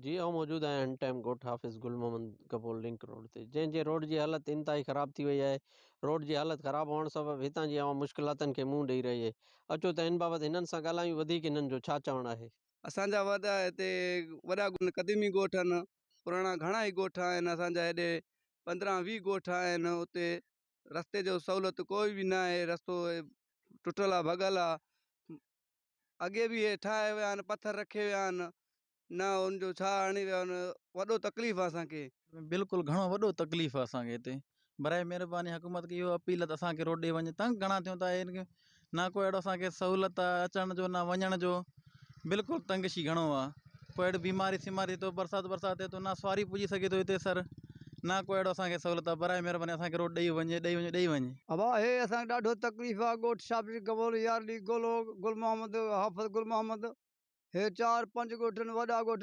جي آئون موجود آهيان هن ٽائيم ڳوٺ حافظ گل محمد گبول لنڪ روڊ تي جنهن جي روڊ جي حالت انتهائي خراب ٿي وئي آهي روڊ جي حالت خراب هئڻ سبب هتان جي عوام مشڪلاتن کي منهن ڏئي رهي آهي اچو ته ان بابت هنن سان ڳالهايون وڌيڪ هنن جو ڇا چوڻ آهي. اسان جا وڏا هتي وڏا قديمي ڳوٺ آهن پراڻا گهڻا ئي ڳوٺ آهن اسان جا هيڏي پندرهن ويهه ڳوٺ آهن اتي رستي جو سهولت ڪوئي به نه آهي رستو ٽٽل آهي ڀڳل آهي اڳي به اهي ٺاهي ويا آهن پٿر رکي ويا آهن نه ان جو ڇا هڻي ويا آهن وڏو تڪليف آهي اسان کي. بلڪل گهڻو وڏو تڪليف آهي اسان کي هتي برائي مهرباني حڪومت کي اهو اپيل آهي ته اسان کي روڊ ڏئي وڃي تنگ گهڻا ٿيون ٿا نه ڪو اهڙو اسان کي سهولت آهي اچڻ جو نه وڃڻ جو بلڪل تنگشي گهڻو آهي ڪو اهڙي بيماري سيماري ٿئي ٿو برسات برسات ٿئي ٿو نه سواري پڄي سگهي ٿو هتي سر نه ڪو اهڙو اسان کي سهولت آهي برائي مهرباني اسان کي روڊ ڏئي وڃي ڏئي وڃي ڏئي وڃي. ابا هي اسان کي ڏاڍو تڪليف آ ڳوٺ شابري گبول يارلي گولو گل محمد حافظ گل محمد هي چار پنج ڳوٺ آهن وڏا ڳوٺ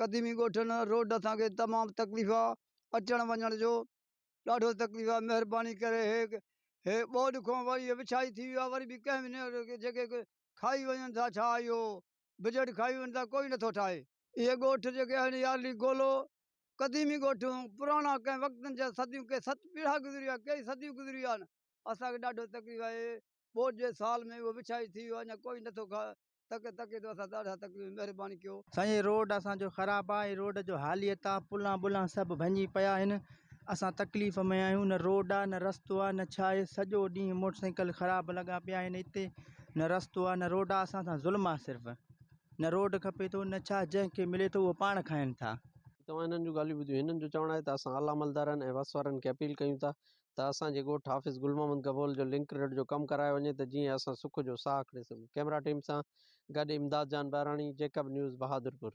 قديمي ڳوٺ آهن روڊ اسان کي تمام تڪليف آ اچڻ وڃڻ جو ڏاڍو تڪليف آ مهرباني ڪري هي هي ٻوڏ کان وري وڇائي ٿي ويو آ وري به ڪنهن به جيڪي کائي وڃن ٿا ڇا اهو بجيٽ کائي وڃن ٿا ڪوئي نٿو ٺاهي. اهي ڳوٺ جيڪي آهن يارلي گولو قديمي ڳوٺ پراڻا ڪنهن وقتن جا صديون ڪي ست پيڙها گذري ويا ڪيئي صديون گذري ويا آهن اسان کي ڏاڍو تڪليف آهي ٻوڏ جي سال ۾ اهو وڇائي ٿي ويو اڃا ڪوئي نٿو تڪي تڪي ٿو اسان ڏاڍا تڪليف مهرباني ڪيو. سائين هي روڊ اسان جو خراب آ هي روڊ جو حاليت آ پلان بلان سڀ ڀڃي پيا آهن اسان تڪليف ۾ آهيون نه روڊ آ نه رستو آ نه ڇا آهي سڄو ڏينهن موٽر سائيڪل خراب لڳا پيا آهن هتي نه رستو آ نه روڊ آ اسان سان ظلم آ صرف نه روڊ کپي ٿو نه ڇا جنهن کي ملي ٿو اهو پاڻ کائن ٿا. توهان هنن جون ڳالهيون ٻڌيون هنن جو چوڻ آهي ته اسان اعليٰ عملدارن ۽ وس وارن کي اپيل ڪيون ٿا ته اسان جي ڳوٺ حافظ گل محمد گبول جو لنڪ روڊ جو ڪم ڪرايو وڃي ته جيئن اسان سک جو ساهه کڻي سگهون ڪئميرا ٽيم سان گڏ امداد جان بهراڻي جيڪب نيوز بهادرپور.